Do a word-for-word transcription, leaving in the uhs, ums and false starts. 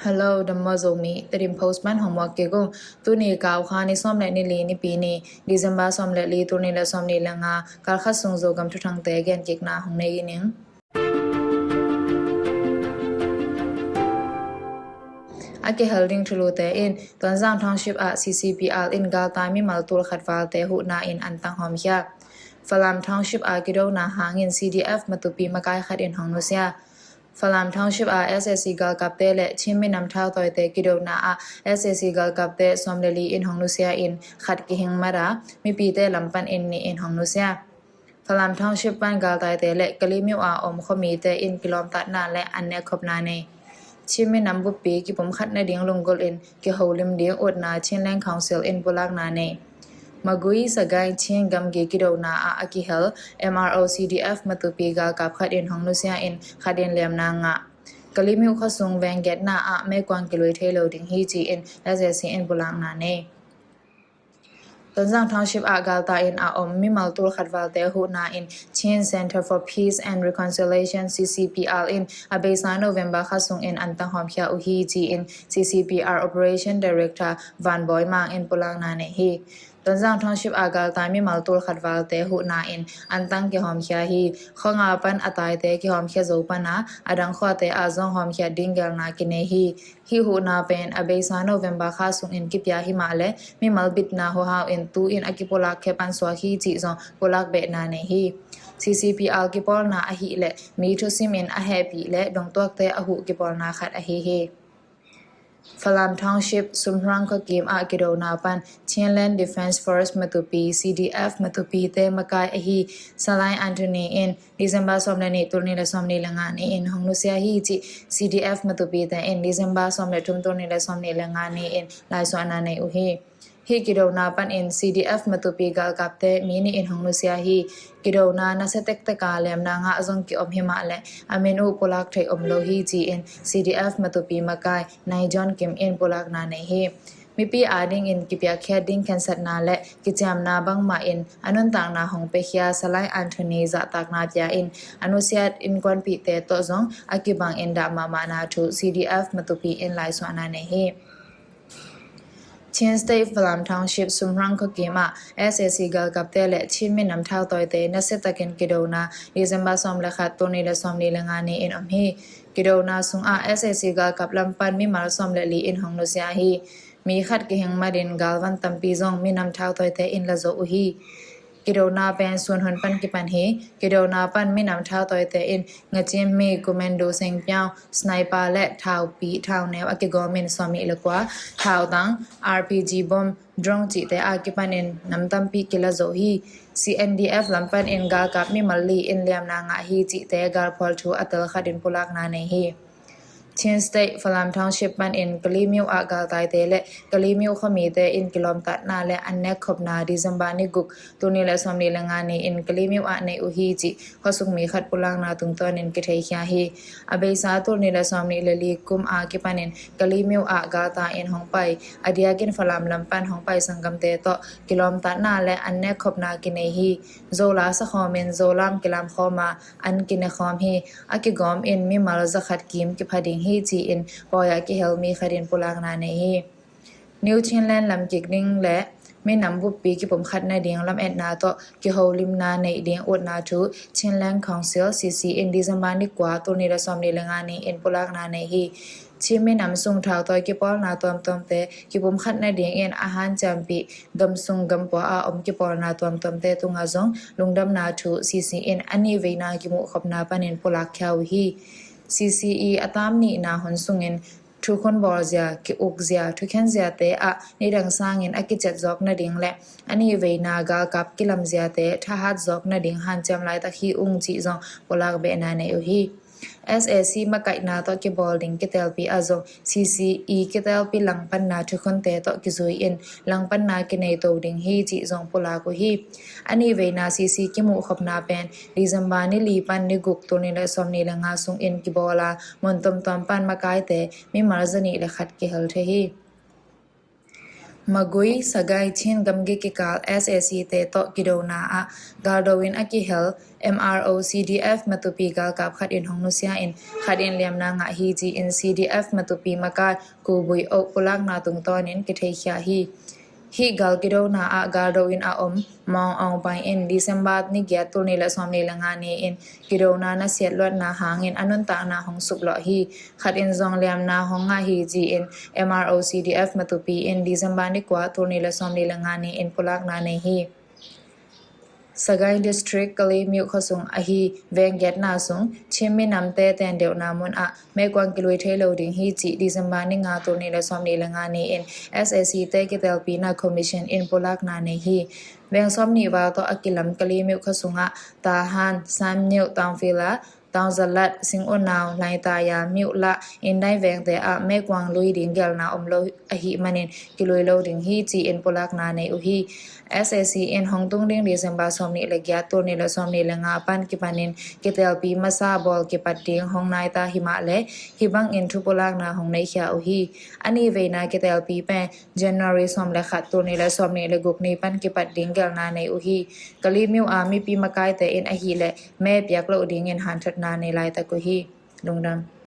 Hello, dam maw Zomi, Tedim Post pan hong muak kik ung. Tuni Kau kha ni sawm le ni li, Nipi ni, December sawm le li, tul nih le sawm nih le nga, kal khat sung Zogam thuthangte gen kikna hong nei ning. A kihel ding thulute in, Tonzang Township ah C C P R in galtai mimal tul khat valte huhna in antang hawmkhia. Falam Township ah kidona hangin C D F Matupi makai khat in hong nusia. Falam Township ah S A C galkapte le Chin minam thautawite kidona ah S A C galkapte sawm le li in hong nusia in khat kihing mara, mipite lam pan in nih in hong nusia. Falam Township pan galtaite le Kalemyo ah om khuamite in kilawmtatna le an nekkhopna nei. Chin minam buppi kipumkhat nading lunggulh in kiholim ding utna Chinland Council in pulakna nei. Magway Sagaing Chin gamgi kidona ah a kihel M R O C D F Matupi galkap khat in hong nusia in khat in liamna ngah. Kalemyo khuasung venggetna ah meikuang kilui thei lo ding hi ci-in S A C in pulakna nei. Tonzang Township ah galtai in a om mimal tul khat valte huhna in Chin Center for Peace and Reconciliation, C C P R in a beisa November kha sungin antang hawmkhia uh hi ci-in C C P R Operation Director Van Boy Mang in pulakna nei hi. Tonzang Township ah galtai mimal tul khat valte huhna in antang kihawmkhia hi. Khuanga pan a taite kihawmkhia zo pana a dang khuate ah zong hawmkhia ding gelna kinei hi. Hih huhna pen a beisa November kha sungin kipia himah le mimal bitna huhau in tu-in a kipulak khia pan suak hi cih zong pulak behna nei hi. C C P R kipawlna ahih leh mi thusim in a hehpih le dongtuakte a huh kipawlna khat ahi hi. Falam Township Sumhrang khuakim ah kidona pan Chinland Defence Force Matupi, C D F Matupi te makai ahi Salai Anthony in December sawm le nih, tul nih le sawm nih le nga ni in hong nusia hi cih C D F Matupi te in December sawm le thum, tul nih le sawm nih le nga ni in laisuahna nei uh hi. Hih kidona pan in C D F Matupi galkapte mi nih in hong nusia hi. Kidona nasia tektek a liamna ngah zong kiom himah le a min uh pulak theih om lo hi ci-in C D F Matupi makai Nai John Kim in pulakna nei hi. Mipi adingin kipiakkhiat ding khensatna le kiciamna bangmah in a nuntakna hong piakhia Salai Anthony zahtakna pia in a nusiat innkuanpihte tawh zong a kibangin dah mahmahna thu C D F Matupi in laisuahna nei hi. Chin State Falam Township Sumhrang khuakim ah S A C galkapte le Chin minam thautawite nasiatakin kidona December sawm le khat, tul nih le sawm nih le nga ni in om hi. Kidona sungah S A C galkap lam pan mimal sawm le li in hong nusia hi. Mi khat kihing matin galvan tampi zong minam thautawite in la zo uh hi. Kidona pen sun hun pan kipan hi. Kidona pan minam thautawite in ngacin mi, kumendo, sengpiau, sniper le thaupi thauneu a kigawm in sawm nih le kua, thautang, R P G bom, drone cihte a kipan in nam tampi kila zo hi. C N D F lam pan in galkap mimal li in liamna ngah hi cihte galphual thu a tel khat in pulakna nei hi. Chin State Falam Township pan in Kalemyo ah galtaite le Kalemyo khuamite in kilawmtatna le an nekkhopna December ni guk, tul nih le sawm nih le nga ni in Kalemyo ah nei uh hi cih khuasung mi khat pulakna tungtawnin kitheikhia hi. A beisa tul nih le sawm nih le li kum a kipan in Kalemyo ah galtai in hong pai, a diakin Falam lam pan hong pai sanggamte tawh kilawmtatna le an nekkhopna kinei hi. Zola sakhawm in Zolam kilamkhawm a an kinekhawm hi. A kigawm in mimal zakhat kim kipha ding hi ci-in pawi ah kihel mi khat in pulakna nei hi. New Chinland lam kik ding le minam buppi kipumkhat nading lametna tawh kiholimna neih ding utna thu Chinland Council, C C, in December ni kua, tul nih le sawm nih le nga ni in pulakna nei hi. Chin minam sung thautawi kipawlna tuamtuamte kipumkhat nadingin a hanciampih gamsung gampua a om kipawlna tuamtuamte tungah zong lungdamna thu C C in a nih veina kimuhkhopna panin pulakkhia uh hi. C C i a tam nihna hun sungin thukhun bawlzia, ki-ukzia, thukhenziate ah nidang sangin a kiciat zawk nading le a nih veina galkap kilamziate thahat zawk nading hanciam laitak hi ung cih zong pulak behna nei uh hi. S A C makaihna tawh kibawl ding kitelpi ah zong C C i kitelpi langpanna thukhunte tawh kizui in langpanna kinei to ding hi cih zong pulak uh hi. A nih veina C C kimuhkhopna pen December ni li pan ni guk, tul nih le sawm nih le nga sungin kibawl a, mun tuamtuam pan makaite mimal za nih le khat kihel thei hi. Magway, Sagaing, Chin gamgi kikal S A C te tawh kidona ah galdo in a kihel M R O C D F Matupi galkap khat in hong nusia in, khat in liamna ngah hi ci-in C D F Matupi makai Kubui Oh pulakna tungtawnin kitheikhia hi. Hih gal kidona ah galdo in a om Maung Aung Hlaing in December ni giat, tul nih le sawmnih le nga ni-in kidona nasiat luatna hangin a nuntakna hong suklawh hi. Khat in zong liamna hong ngah hi ci-in M R O C D F Matupi in December ni kua, tul nih le sawmnih le nga ni-in pulakna nei hi. Sagaing District, Kalaymyo khuasung ahi veng giatna sung Chin minamte tendeuhna mun ah meikuang kilui thei lo ding hi cih December ni nga, tul nih le sawmnih le nga ni-in S A C te kitelpina commission in pulakna nei hi. Veng sawmnih val tawh a kilam Kalaymyo khuasung ah Tahan, Sanmyo, Tangphila, Taungzalat, Singunau, Laitaya, Myola, Indai vengte ah meikuang lui ding gelna om lo ahih manin kilui lo ding hi ci-in pulakna nei uh hi. S A C in hong tung ding December sawmnih le giat, tul nih le sawmnih le nga pan kipanin kitelpi masa bawl kipat ding hong naita himahleh hih bangin thupulakna hong neikhia uh hi. A nih veina kitelpi pen January sawm le khat, tul nih le sawmnih le guk ni pan kipat ding gelna nei uh hi. Kalaymyo a mipi makaite in ahih leh me piak loh dingin hanthotna nei laitak uh hi. Lungdam.